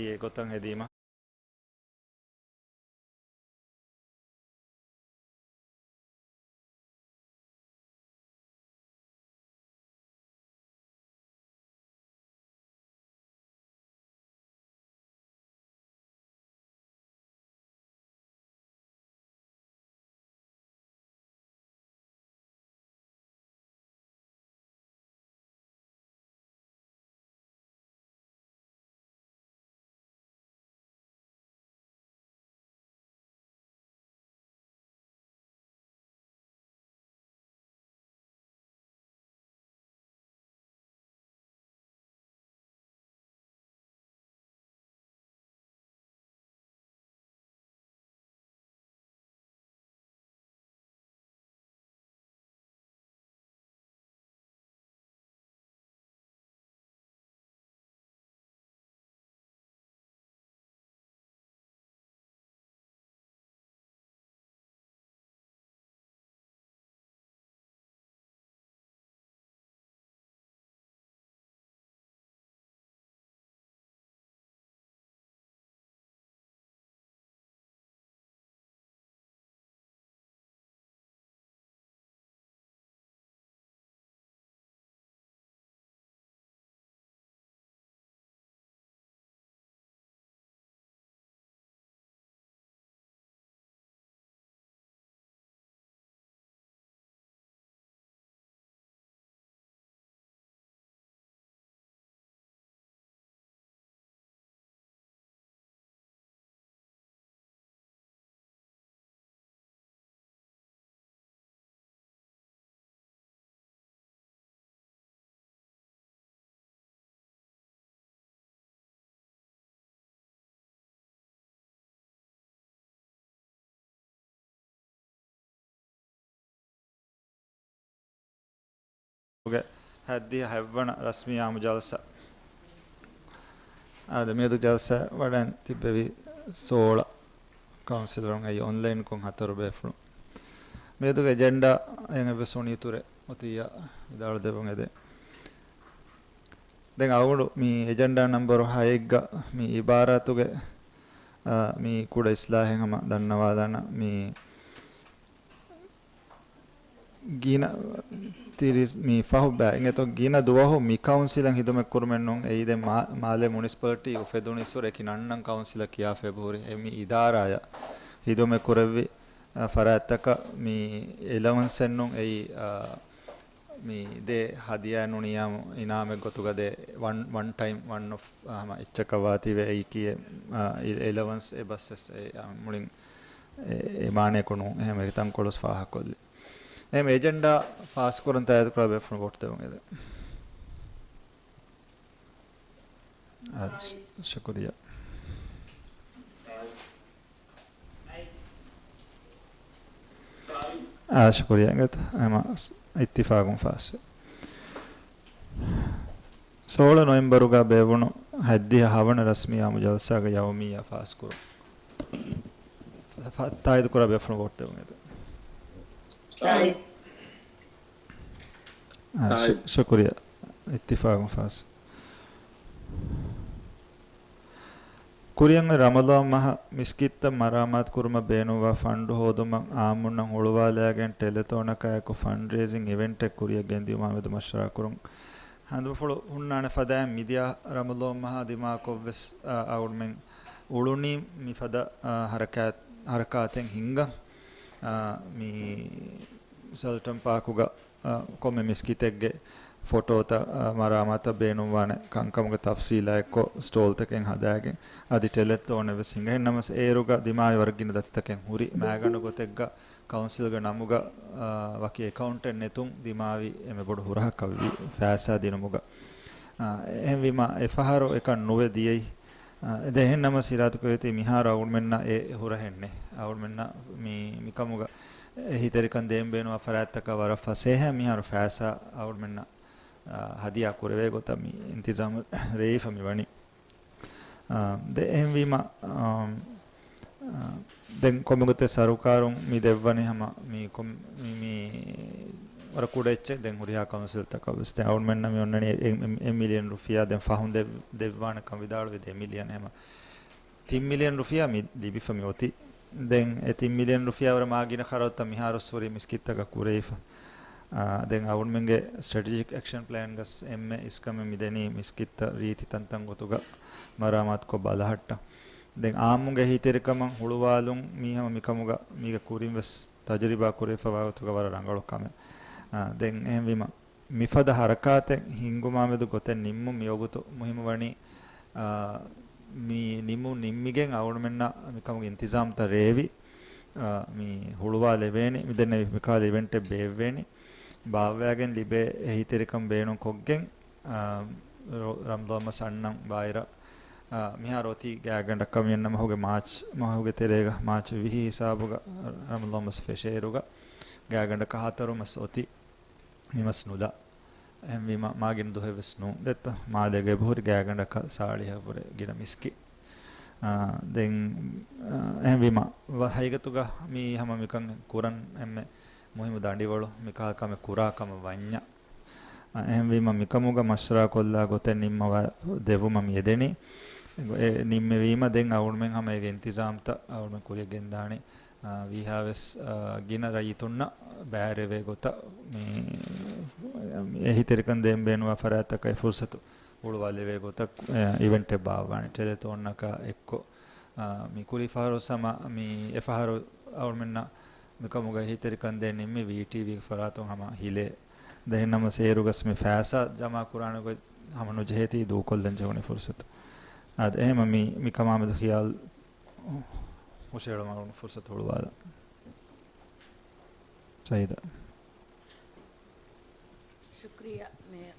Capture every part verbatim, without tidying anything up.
އެ ގޮތަށް ހެދީމަ. ގެ ހައްދިހަ ހަތްވަނަ ރަސްމީ އާއްމު ޖަލްސާ. އާދެ، މިއަދު ޖަލްސާ ވަޑައިން ތިއްބެވި ސޯޅަ ކައުންސިލަރުން އެއީ އޮންލައިންކޮށް ހަތަރު ބޭފުޅުން. މިއަދުގެ އެޖެންޑާ އެން އެއްވެސް އުނިއިތުރެއް އޮތިއްޔާ ވިދާޅުދެއްވުން އެދެން. ދެން އަޅުގަނޑު މި އެޖެންޑާ ނަމްބަރު ހައެއްގަ މި އިބާރާތުގެ، އާ، މި ކުޑަ އިސްލާހެއް ހަމަ ދަންނަވާލާނަ. މި ގިނަ ތިރީސް، މި ފަހު ބައި އިނގޭތޯ ގިނަ ދުވަހު މި ކައުންސިލަށް ހިދުމަތް ކުރުމެއް ނޫން. އެއީ ދެން މާ-، މާލޭ މުނިސިޕަލިޓީ އުފެދުނު އިސުރެކި ނަންނަން ކައުންސިލަށް ކިޔާފަ އެބަހުރި. އެ މި އިދާރާޔަށް ހިދުމަތް ކުރެއްވި، އަ، ފަރާތްތަކަށް މި އެލަވަންސެއް ނޫން. އެއީ، އަ، މި ދޭ ހަދިޔާ ނޫނިޔާމު އިނާމެއް ގޮތުގަ ދޭ ވަން، ވަން ޓައިމް، ވަން އޮފް، އަ، ހަމަ އެއްޗަކަށް ވާތީވެ އެއީކީ، އަ، އެ-، އެލަވަންސް އެ ބަސް އެސް އެ، އަ، މުޅިން އެ، އެ މާނަޔަކު ނޫން. އެހެން އެ ތަންކޮޅުސް ފާހަގަކޮށްލި. އެހެން އެޖެންޑާ ފާސްކުރަން ތާއީދުކުރާ ބޭފުޅުން ވޯޓް ދެވުން އެދެން. އާ، ޝު-، ޝުކުރިއްޔާ. އާ، ޝުކުރިއްޔާ. އެނގޭތަ؟ އެމަ އިއްތިފާގުން ފާސްވި. ސޯޅަ ނޮވެމްބަރުގަ ބޭއްވުނު ހައްދިހަ ހަވަނަ ރަސްމީ އާއްމު ޖަލްސާގެ ޔައުމިއްޔާ ފާސްކުރުން. ފަ-، ތާއީދުކުރާ ބޭފުޅުން ވޯޓް ދެވުން އެދެން. އާ، ޝު-، ޝުކުރިއްޔާ. އިއްތިފާގުން ފާސް. ކުރިއަށް ރަމަޟާން މަހަށް މިސްކިތްތައް މަރާމާތު ކުރުމަށް ބޭނުންވާ ފަންޑު ހޯދުމަށް އާއްމުންނަށް ހުޅުވާލައިގެން ޓެލެތޯނަކާއެކު ފަންޑްރޭޒިން އިވެންޓެއް ކުރިއަށް ގެންދިއުމާމެދު މަޝްވަރާ ކުރުން. ހަނދުފުޅު ހުންނާނެ ފަދައިން މިދިޔަ ރަމަޟާން މަހާ ދިމާކޮށްވެސް، އާ، އަޅުމެން އުޅުނީ މިފަދަ، އާ، ހަރަކާތް-، ހަރަކާތެއް ހިންގަން، އާ، މި ސަލްޓަން ޕާކުގަ، އާ، ކޮންމެ މިސްކިތެއްގެ ފޮޓޯތައް، އާ، މަރާމާތަށް ބޭނުންވާނެ ކަންކަމުގެ ތަފްސީލާ އެއްކޮށް ސްޓޯލްތަކެއް ހަދާގެން އަދި ޓެލެތޯނެ ވެސް ހިނގަ. އެހެންނަމަސް އޭރުގަ ދިމާވި ވަރަށް ގިނަ ދަތިތަކެއް ހުރި މައިގަނޑު ގޮތެއްގަ ކައުންސިލްގެ ނަމުގަ، އާ، ވަކި އެކައުންޓެއް ނެތުން ދިމާވި އެންމެ ބޮޑު ހުރަހަކަށްވި ފައިސާ ދިނުމުގަ. އާ، އެހެންވީމަ އެފަހަރު އެކަން ނުވެ ދިޔައީ. އާ، ދެ އެހެން ނަމަ ސިރާތުކޮށް އެތި މިހާރު އަޅުމެންނަށް އެ ހުރަހެއްނެ. އަޅުމެންނަށް މި، މިކަމުގަ އެހީތެރިކަން ދޭން ބޭނުންވާ ފަރާތްތަކަށް ވަރަށް ފަސޭހަ މިހާރު ފައިސާ އަޅުމެންނަށް، އާ، ހަދިޔާ ކުރެވޭ ގޮތަށް މި އިންތިޒާމު ރޭވިފަ މި ވަނީ. އާ، ދެ އެހެންވީމަ، އާ، އާ، ދެން ކޮންމެގޮތެއް ސަރުކާރުން މި ދެއްވަނީ ހަމަ މި ކޮން-، މި، މި ވަރަށް ކުޑަ އެއްޗެއް ދެން ހުރިހާ ކައުންސިލްތަކަށް ވެސް. ދެން އަޅުމެންނަށް މި އޮންނަނީ އެ، އެ، އެ މިލިއަން ރުފިޔާ ދެން ފަހުން ދެ، ދެއްވާނެކަން ވިދާޅުވި ދެ މިލިއަން ހަމަ. ތިން މިލިއަން ރުފިޔާ މި ލިބިފަ މި އޮތީ. ދެން އެ ތިން މިލިއަން ރުފިޔާ ވަރަށް މާ ގިނަ ޚަރަދުތައް މިހާރު ވެސް ހުރީ މިސްކިތްތަކަށް ކުރެވިފަ. އާ، ދެން އަޅުމެންގެ ސްޓްރެޓެޖިކް އެކްޝަން ޕްލޭންގަސް އެންމެ އިސްކަމެއް މި ދެނީ މިސްކިތްތައް ރީތި ތަންތަން ގޮތުގަ މަރާމާތުކޮށް ބަލަހައްޓަން. ދެން އާއްމުގެ އެހީތެރިކަމަށް ހުޅުވާލުން މީ ހަމަ މިކަމުގަ މީގެ ކުރިން ވެސް ތަޖުރިބާ ކުރެވިފަވާ ގޮތުގަ ވަރަށް ރަނގަޅު ކަމެއް. އާ، ދެން އެހެންވީމަ، މިފަދަ ހަރަކާތެއް ހިންގުމާމެދު ގޮތެއް ނިންމުން މިވަގުތު މުހިއްމުވަނީ، އާ، މި ނިންމުން ނިންމިގެން އަޅުމެންނަށް މިކަމުގެ އިންތިޒާމްތައް ރޭވި، އާ، މި ހުޅުވާލެވޭނެ، މިދެންނެވި މިކަހަލަ އިވެންޓެއް ބޭއްވޭނެ، ބާއްވައިގެން ލިބޭ އެހީތެރިކަން ބޭނުން ކޮށްގެން، އާ، ރޮ-، ރަމަޟާން މަސް އަންނަން ވާއިރަށް، އާ، މިހާރު އޮތީ ގާތްގަނޑަކަށް މިއަންނަ މަހުގެ މާޗް މަހުގެ ތެރޭގަ މާޗް ވިހި ހިސާބުގަ ރަމަޟާން މަސް ފެށޭއިރުގަ ގާތްގަނޑަކަށް ހަތަރު މަސް އޮތީ. މި މަސް ނުލާ. އެހެންވީމަ، މާގިނަ ދުވަހެއް ވެސް ނޫން. ދެއްތޯ؟ މާލޭގަ އެބަހުރި ގާތްގަނޑަކަށް ސާޅީހަށްވުރެ ގިނަ މިސްކިތް. އާ، ދެން، އާ، އެހެންވީމަ، ވަ-، ހަގީގަތުގަ މީ ހަމަ މިކަން ކުރަން އެންމެ މުހިއްމު ދަނޑިވަޅު، މިކަހަލަ ކަމެއް ކުރާ ކަމަށް ވަންޏާ. އާ، އެހެންވީމަ، މިކަމުގަ މަޝްވަރާ ކޮށްލާ ގޮތެއް ނިންމަވާ ދެއްވުމަށް މި އެދެނީ. އެ ނިންމެވީމަ، ދެން އަޅުމެން ހަމަ އޭގެ އިންތިޒާމްތައް އަޅުމެން ކުރިއަށް ގެންދާނެ. އާ، ވީހާވެސް، އާ، ގިނަ ރައްޔިތުންނަށް ބައިވެރިވޭ ގޮތަށް މި އެހީތެރިކަން ދޭން ބޭނުންވާ ފަރާތްތަކަށް އެ ފުރުސަތު ހުޅުވާލެވޭ ގޮތަށް، އާ، އިވެންޓެއް ބާއްވާނެ. ޓެލެތޯންއަކާ އެއްކޮށް، އާ، މި ކުރީ ފަހަރު ސަމަ މި އެފަހަރު އަޅުމެންނަށް މިކަމުގަ އެހީތެރިކަން ދޭން ނިންމީ ވީޓީވީގެ ފަރާތުން ހަމަ ހިލޭ. ދެން ނަމަ ސޭރުގަސް މި ފައިސާ ޖަމާ ކުރާނެ ގޮތް ހަމަ ނުޖެހޭތީ ދޫކޮށްލަން ޖެހުނީ ފުރުސަތު. އާދެ، އެހެމަ މި، މި ކަމާމެދު ޚިޔާލު ހުށައެޅުމަށް އަޅުން ފުރުސަތު ހުޅުވާލަން. ސައީދާ. ޝުކްރިއްޔާ މޭޔަރ.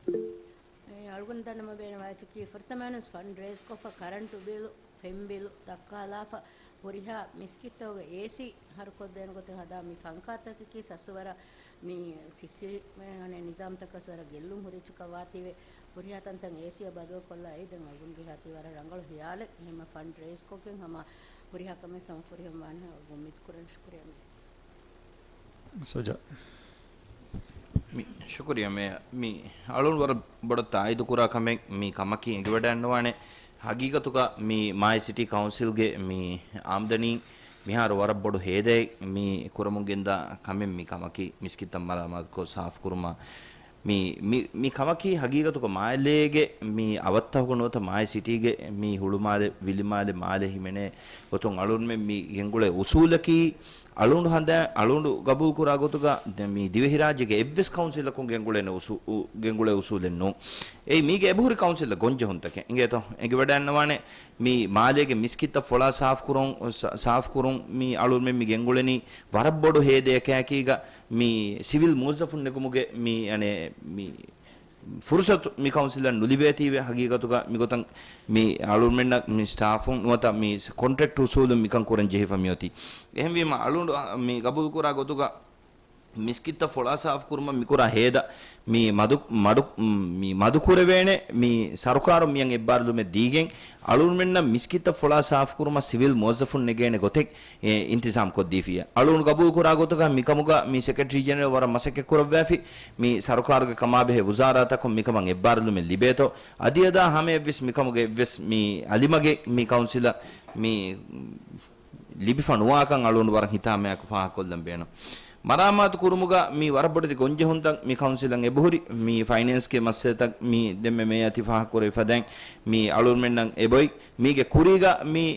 އެ، އަޅުގަނޑު ދަންނަމަ ބޭނުންވާ އެއްޗަކީ ފުރަތަމައިނަސް ފަންޑް ރޭސް ކޮށްފަ ކަރަންޓު ބިލު، ފެން ބިލު ދައްކާލާފަ ހުރިހާ މިސްކިތްތަކުގެ އޭސީ ހަރުކޮށްދޭނެ ގޮތެއް ހަދާ މި ފަންކާތަކަކީ ސަސް ވަރަށް މި ސިއްހީ މެ-، އަނެ ނިޒާމްތަކަސް ވަރަށް ގެއްލުން ހުރި އެއްޗަކަށް ވާތީވެ ހުރިހާ ތަންތަން އޭސީއަށް ބަދަލުކޮށްލާ އެއީ ދެން އަޅުގަނޑުގެ ހިޔާތީ ވަރަށް ރަނގަޅު ހިޔާލެއް. އެހެމަ ފަންޑް ރޭސް ކޮށްގެން ހަމަ ހުރިހާ ކަމެއް ހަމަ ފުރިހަމަ ވާނެ ހަމަ އުއްމީދު ކުރަން. ޝުކުރިއްޔާ މޭ. ސުޖާ. މި، ޝުކުރިއްޔާ މޭ. މި އަޅުން ވަރަށް ބޮޑަށް ތާއީދު ކުރާ ކަމެއް މި ކަމަކީ އެނގިވަޑައިންނަވާނެ. ހަގީގަތުގަ މި މާލެ ސިޓީ ކައުންސިލްގެ މި އާމްދަނީ މިހާރު ވަރަށް ބޮޑު ހޭދައެއް މި ކުރަމުން ގެންދާ ކަމެއް މި ކަމަކީ މިސްކިތްތައް މަރާމާތުކޮށް ސާފުކުރުމާ. މި، މި، މި ކަމަކީ ހަގީގަތުގަ މާލޭގެ މި އަވަށްތަކުގަ ނުވަތަ މާލެ ސިޓީގެ މި ހުޅުމާލެ، ވިލިމާލެ، މާލެ ހިމެނޭ ގޮތުން އަޅުންމެން މި ގެންގުޅޭ އުސޫލަކީ، އަޅުނޑު ހަނދާ، އަޅުނޑު ގަބޫލު ކުރާ ގޮތުގަ ދެ-، މި ދިވެހިރާއްޖޭގެ އެއްވެސް ކައުންސިލަކުން ގެންގުޅޭނެ އުސޫ-، އު-، ގެންގުޅޭ އުސޫލެއް ނޫން. އެއީ މީގެ އެބަހުރި ކައުންސިލްއަށް ގޮންޖެހުންތަކެއް. އިނގޭތޯ؟ އެނގިވަޑައިންނަވާނެ މި މާލޭގެ މިސްކިތްތައް ފޮޅާ ސާފުކުރުން، ސާ-، ސާފުކުރުން މި އަޅުންމެން މި ގެންގުޅެނީ ވަރަށް ބޮޑު ހޭދަޔަކާއެކީގަ މި ސިވިލް މުވައްޒަފުން ނެގުމުގެ މި، އަނެ، މި ފުރުސަތު މި ކައުންސިލަށް ނުލިބޭތީވެ، ހަގީގަތުގަ މިގޮތަށް މި އަޅުންމެންނަށް މި ސްޓާފުން ނުވަތަ މި ކޮންޓްރެކްޓް އުސޫލުން މިކަން ކުރަން ޖެހިފަ މިއޮތީ. އެހެންވީމަ އަޅުނޑު މި ގަބޫލުކުރާ ގޮތުގަ މިސްކިތްތައް ފޮޅާ ސާފުކުރުމަށް މިކުރާ ހޭދަ މި މަދު، މަޑު، މި މަދުކުރެވޭނެ، މި ސަރުކާރުން މިއަށް އެއްބާރުލުމެއް ދީގެން، އަޅުންމެންނަށް މިސްކިތްތައް ފޮޅާ ސާފުކުރުމަށް ސިވިލް މުވައްޒަފުން ނެގޭނެ ގޮތެއް، އެ، އިންތިޒާމް ކޮށްދީފިޔާ. އަޅުން ގަބޫލުކުރާ ގޮތުގަ މިކަމުގަ މި ސެކްރެޓަރީ ޖެނެރަލް ވަރަށް މަސައްކަތް ކުރައްވާފި، މި ސަރުކާރުގެ ކަމާބެހޭ ވުޒާރާތަކުން މިކަމަށް އެއްބާރުލުމެއް ލިބޭތޯ، އަދިއަދާ ހަމައެއްވެސް މިކަމުގެ އެއްވެސް މި އަލިމަގެއް މި ކައުންސިލަށް މި ލިބިފަ ނުވާކަން އަޅުން ވަރަށް ހިތާމައާއެކު ފާހަގަކޮށްލަން ބޭނުން. މަރާމާތު ކުރުމުގަ މި ވަރަށް ބޮޑެތި ގޮންޖެހުންތައް މި ކައުންސިލަށް އެބަހުރި، މި ފައިނޭންސްގެ މައްސަލަތައް މި ދެންމެ މޭޔަރ ތި ފާހަގަކުރެވި ފަދައިން މި އަޅުންމެންނަށް އެބޮތް، މީގެ ކުރީގަ މި